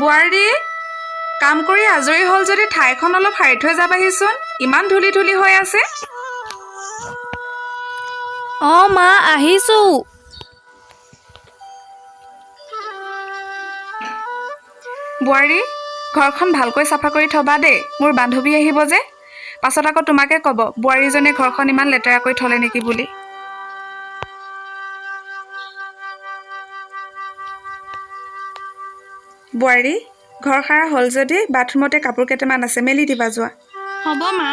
বোৱাৰী, কাম কৰি আজৰি হ'ল যদি ঠাইখন অলপ সাৰি থৈ যাবাহিচোন, ইমান ধূলি ধূলি হৈ আছে। অঁ মা, আহিছোঁ। বোৱাৰী, ঘৰখন ভালকৈ চাফা কৰি থবা দেই, মোৰ বান্ধৱী আহিব যে। পাছত আকৌ তোমাকে ক'ব বোৱাৰীজনীয়ে ঘৰখন ইমান লেতেৰা কৰি থ'লে নেকি বুলি। বোৱাৰী, ঘৰ সাৰা হ'ল যদি বাথৰুমতে কাপোৰ কেইটামান আছে, মেলি দিবা যোৱা। হ'ব মা।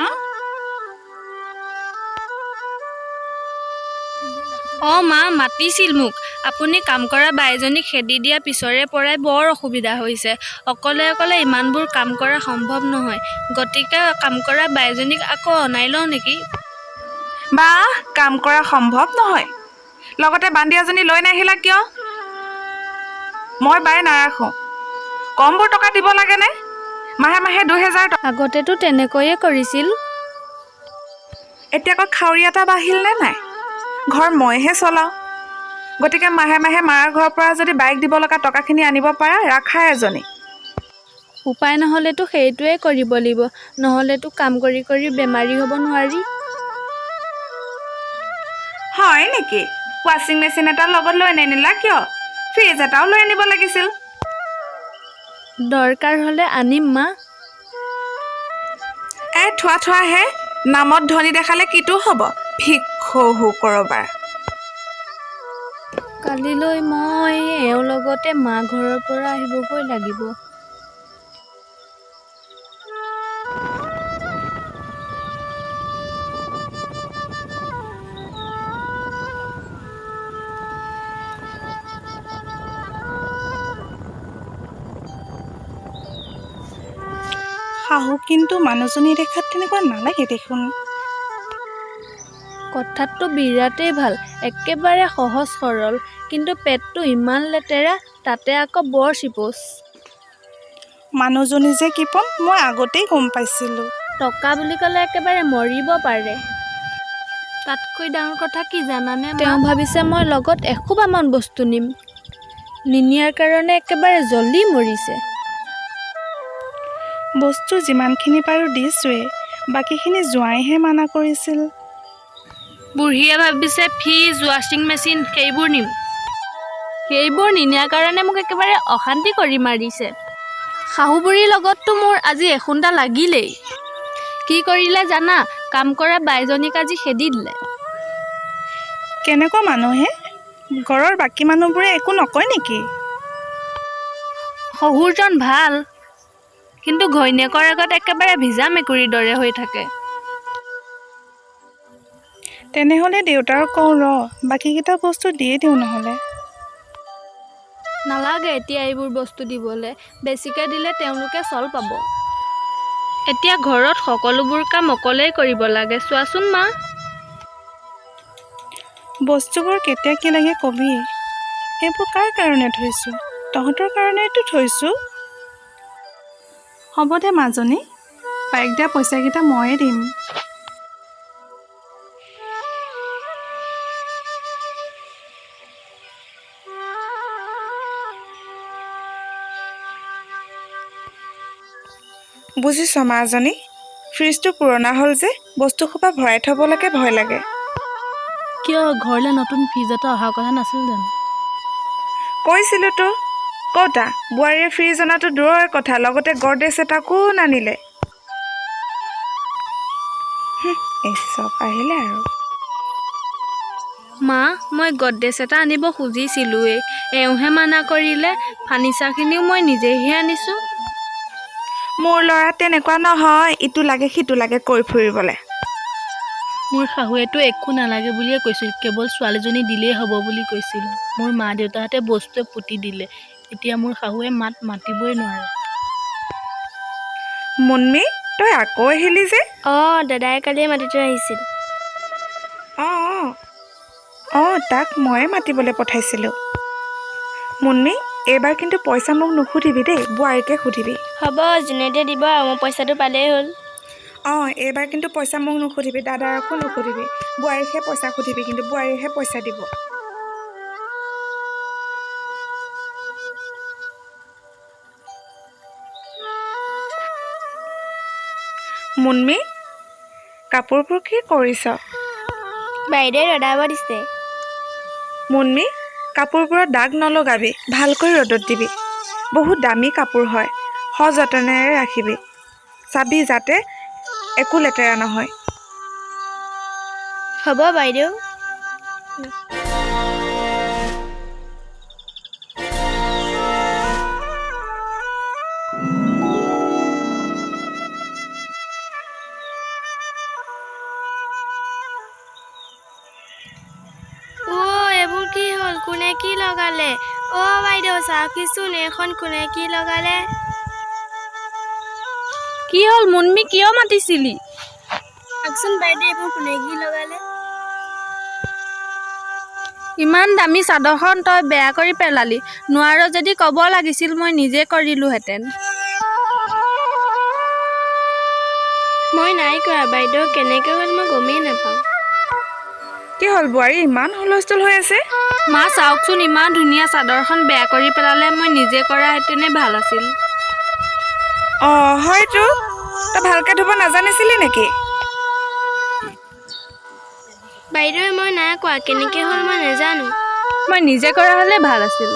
অঁ মা, মাতিছিল মোক। আপুনি কাম কৰা বাইজনীক খেদি দিয়া পিছৰে পৰাই বৰ অসুবিধা হৈছে। অকলে অকলে ইমানবোৰ কাম কৰা সম্ভৱ নহয়, গতিকে কাম কৰা বাইজনীক আকৌ অনাই লওঁ নেকি? বাহ, কাম কৰা সম্ভৱ নহয়, লগতে বান্দিয়াজনী লৈ নাহিলা কিয়? মই বাই নাৰাখোঁ। কমবোৰ টকা দিব লাগেনে? মাহে মাহে 2000 টকা। আগতেতো তেনেকৈয়ে কৰিছিল। এতিয়া আকৌ খাউৰি এটা বাঢ়িল নে নাই? ঘৰ মইহে চলাওঁ, গতিকে মাহে মাহে মাৰ ঘৰৰ পৰা যদি বাইক দিব লগা টকাখিনি আনিব পাৰা, ৰাখা এজনী। উপায় নহ'লেতো সেইটোৱে কৰিব লাগিব, নহ'লেতো কাম কৰি কৰি বেমাৰী হ'ব নোৱাৰি। হয় নেকি? ৱাশ্বিং মেচিন এটা লগত লৈ নানিলা কিয়? ফ্ৰিজ এটাও লৈ আনিব লাগিছিল। দৰকাৰ হ'লে আনিম মা। এ থোৱা থোৱা হে, নামত ধনী দেখালে কিটো হ'ব, ভিক্ষহু কৰবাৰ। কালিলৈ মই এওঁৰ লগতে মা ঘৰৰ পৰা আহিবগৈ লাগিব। শাহু কিন্তু মানুহজনী দেখাত তেনেকুৱা নালাগে দেখোন। কথাততো বিৰাটেই ভাল, একেবাৰে সহজ সৰল, কিন্তু পেটটো ইমান লেতেৰা, তাতে আকৌ বৰ চিপচ। মানুহজনী যে কৃপণ মই আগতেই গম পাইছিলোঁ। টকা বুলি ক'লে একেবাৰে মৰিব পাৰে। তাতকৈ ডাঙৰ কথা কি জানানে? তেওঁ ভাবিছে মই লগত এসোপামান বস্তু নিম, নিনিয়াৰ কাৰণে একেবাৰে জ্বলি মৰিছে। বস্তু যিমানখিনি পাৰোঁ দিছোঁৱেই, বাকীখিনি জোঁৱাইহে মানা কৰিছিল। বুঢ়ীয়ে ভাবিছে ফ্ৰিজ, ৱাশ্বিং মেচিন সেইবোৰ নিম। সেইবোৰ নিনিয়াৰ কাৰণে মোক একেবাৰে অশান্তি কৰি মাৰিছে। শাহু বুঢ়ীৰ লগততো মোৰ আজি এখুন্দা লাগিলেই। কি কৰিলে জানা? কাম কৰা বাইজনীক আজি খেদি দিলে। কেনেকুৱা মানুহে, ঘৰৰ বাকী মানুহবোৰে একো নকয় নেকি? শহুৰজন ভাল, কিন্তু ঘৈণীয়েকৰ আগত একেবাৰে ভিজা মেকুৰীৰ দৰে হৈ থাকে। তেনেহ'লে দেউতাৰক কওঁ ৰ, বাকীকেইটা বস্তু দিয়ে দিওঁ নহ'লে। নালাগে এতিয়া এইবোৰ বস্তু দিবলৈ, বেছিকৈ দিলে তেওঁলোকে চল পাব। এতিয়া ঘৰত সকলোবোৰ কাম অকলেই কৰিব লাগে, চোৱাচোন মা। বস্তুবোৰ কেতিয়া কি লাগে কবি। এইবোৰ কাৰ কাৰণে থৈছোঁ? তহঁতৰ কাৰণেইতো থৈছোঁ। হ'ব দে মাজনী, বাইক দিয়া পইচাকেইটা ময়ে দিম। বুজিছ মাজনী, ফ্ৰিজটো পুৰণা হ'ল যে, বস্তু সোপা ভৰাই থ'বলৈকে ভয় লাগে। কিয়, ঘৰলৈ নতুন ফ্ৰিজ এটা অহা কথা নাছিল জানো? কৈছিলোতো, কওঁতা বোৱাৰীয়ে ফ্ৰিজ অনাটো দূৰৰে কথা, লগতে গডৰেজ এটাকো নানিলে। এই চব আহিলে আৰু। মা, মই গডৰেজ এটা আনিব খুজিছিলোঁৱেই, এওঁহে মানা কৰিলে। ফাৰ্নিচাৰখিনিও মই নিজেহে আনিছোঁ। মোৰ ল'ৰা তেনেকুৱা নহয়, ইটো লাগে সিটো লাগে কৈ ফুৰিবলৈ। মোৰ শাহুৱেতো একো নালাগে বুলিয়ে কৈছিল, কেৱল ছোৱালীজনী দিলেই হ'ব বুলি কৈছিল। মোৰ মা দেউতাহঁতে বস্তুৱে পুতি দিলে, এতিয়া মোৰ শাহুৱে মাত মাতিবই নোৱাৰে। মুন্মি, তই আকৌ আহিলি যে? অঁ, দাদাই কালি মাতি থৈ আহিছিল। অঁ অঁ অঁ, তাক ময়ে মাতিবলৈ পঠাইছিলোঁ। মুন্মি, এইবাৰ কিন্তু পইচা মোক নুসুধিবি দেই, বোৱাৰীকে সুধিবি। হ'ব, যোনে দিয়ে দিব আৰু, মই পইচাটো পালেই হ'ল। অঁ, এইবাৰ কিন্তু পইচা মোক নুসুধিবি, দাদাৰকো নুসুধিবি, বোৱাৰীকহে পইচা সুধিবি, কিন্তু বোৱাৰীহে পইচা দিব। মুন্মি, কাপোৰবোৰ কি কৰিছ? বাইদেৱে ৰদাব দিছে। মুন্মি, কাপোৰবোৰত দাগ নলগাবি, ভালকৈ ৰ'দত দিবি। বহুত দামী কাপোৰ হয়, সযতনেৰে ৰাখিবি। চাবি যাতে একো লেতেৰা নহয়। হ'ব বাইদেউ। অ' এইবোৰ কি হ'ল? কোনে কি লগালে? অ' বাইদেউ চাওকচোন, এইখন কোনে কি লগালে? কি হ'ল মুন্মি, কিয় মাতিছিলি? চাওকচোন বাইদেউ, এইবোৰ কোনে কি লগালে? ইমান দামী চাদৰখন তই বেয়া কৰি পেলালি। নোৱাৰ যদি ক'ব লাগিছিল, মই নিজে কৰিলোহেঁতেন। মই নাই কৰা বাইদেউ, কেনেকৈ হ'ল মই গমেই নাপাওঁ। কি হ'ল বোৱাৰী, ইমান হুলস্থুল হৈ আছে? মা চাওকচোন, ইমান ধুনীয়া চাদৰখন বেয়া কৰি পেলালে। মই নিজে কৰাহেঁতেনে ভাল আছিল। অঁ হয়তো, তই ভালকৈ ধুব নাজানিছিলি নেকি? বাইদেউ মই নাই কোৱা, কেনেকৈ হ'ল মই নাজানো। মই নিজে কৰা হ'লে ভাল আছিল।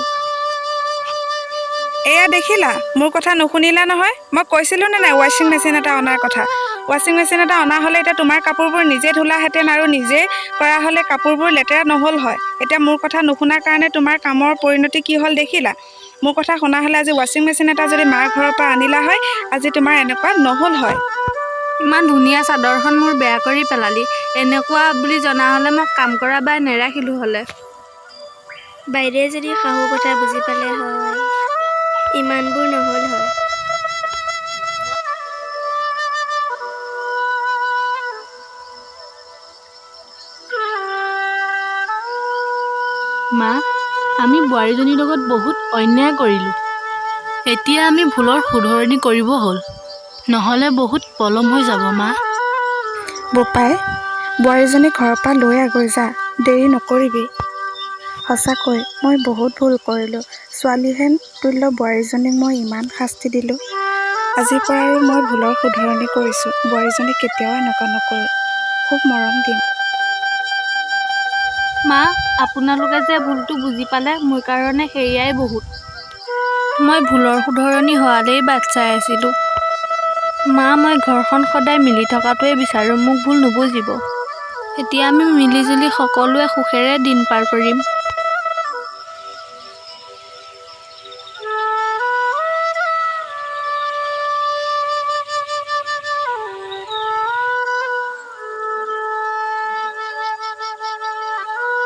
এয়া দেখিলা, মোৰ কথা নুশুনিলা নহয়? মই কৈছিলোঁ নে নাই ৱাশ্বিং মেচিন এটা অনাৰ কথা? ৱাশ্বিং মেচিন এটা অনা হ'লে এতিয়া তোমাৰ কাপোৰবোৰ নিজে ধুলাহেঁতেন আৰু নিজে কৰা হ'লে কাপোৰবোৰ লেতেৰা নহ'ল হয়। এতিয়া মোৰ কথা নুশুনাৰ কাৰণে তোমাৰ কামৰ পৰিণতি কি হ'ল দেখিলা? মোৰ কথা শুনা হ'লে আজি ৱাশ্বিং মেচিন এটা যদি মাৰ ঘৰৰ পৰা আনিলা হয়, আজি তোমাৰ এনেকুৱা নহ'ল হয়। ইমান ধুনীয়া চাদৰখন মোৰ বেয়া কৰি পেলালি। এনেকুৱা বুলি জনা হ'লে মই কাম কৰা বাই নেৰাখিলোঁ হ'লে। বাইদেৱে যদি শাহুৰ কথা বুজি পালে হয়, ইমানবোৰ নহ'ল হয়। মা, আমি বোৱাৰীজনীৰ লগত বহুত অন্যায় কৰিলোঁ। এতিয়া আমি ভুলৰ শুধৰণি কৰিব হ'ল, নহ'লে বহুত পলম হৈ যাব মা। বোপাই, বোৱাৰীজনী ঘৰৰ পৰা লৈ আগৈ যা, দেৰি নকৰিবি। সঁচাকৈ মই বহুত ভুল কৰিলোঁ। ছোৱালীহেন তুল্য বোৱাৰীজনীক মই ইমান শাস্তি দিলোঁ। আজিৰ পৰা আৰু মই ভুলৰ শুধৰণি কৰিছোঁ। বোৱাৰীজনীক কেতিয়াও এনেকুৱা নকৰোঁ, খুব মৰম দিম। মা, আপোনালোকে যে ভুলটো বুজি পালে, মোৰ কাৰণে সেয়াই বহুত। মই ভুলৰ শুধৰণি হোৱালেই বাট চাই আছিলোঁ। মা, মই ঘৰখন সদায় মিলি থকাটোৱে বিচাৰোঁ, মোক ভুল নুবুজিব। এতিয়া আমি মিলিজুলি সকলোৱে সুখেৰে দিন পাৰ কৰিম।